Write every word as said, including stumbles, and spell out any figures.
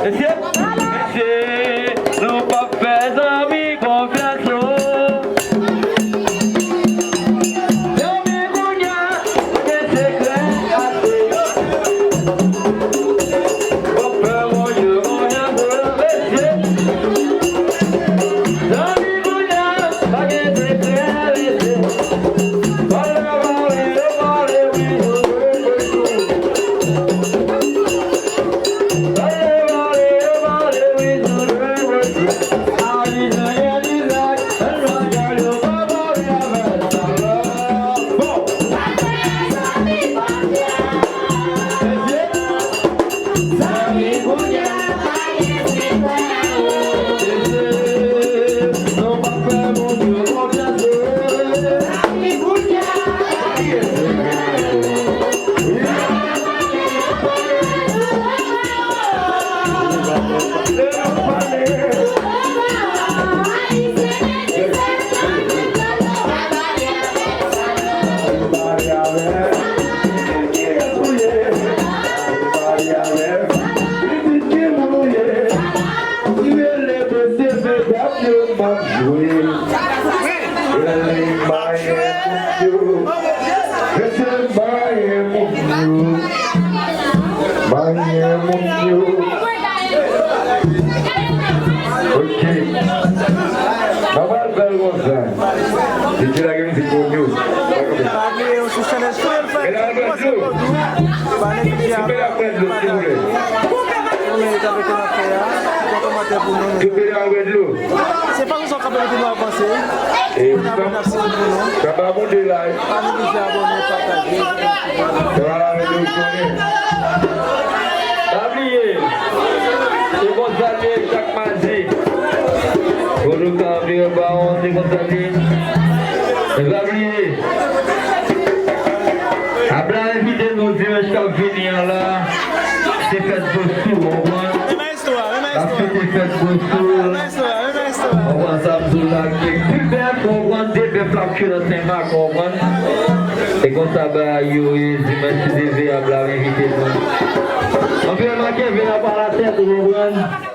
Mesye, mesye, nou p ap fè zanmi konfyans, non. Zanmi kounye a, pa gen sekrè ase. Bon, fè Bondye konfyans, mesye. Zanmi kounye a, pa gen sekrè, mesye. Pale, pale, yo pale, wi, yo pale, wi. Manyen moun yo. Manyen moun yo. Ok. N a pral fè l konsa. Di ki lage mizik pou nou. Pa bliye, yo sou chanèl Soyèl Fayt. Medam, pran dlo. Koupe la, pran dlo, silvouplè. Koupe la, pran dlo. Se pa sou sa w ka pèmèt nou avanse. E, nou ap, nou ap sipote nou. Sa pa monte la, wi. Pa neglije abòne, pataje. Sa va la, nou konnen. Pa bliye, se konsa l ye chak madi. Vodou Kanpe Bawon, se konsa l ye. E pa bliye, Abla envite nou dimanch k ap vini an la. Se fèt Bosou, w konprann? N ap fete fèt Bosou. Ou konn sa m di w la, gen pi bèf, ou konprann, de bèf l ap tchwe nan Senmak, ou konprann. E konsa bagay yo ye, dimanch si Dye vle, Abla envite nou. Anpil manke vin ap alatèt, ou konprann.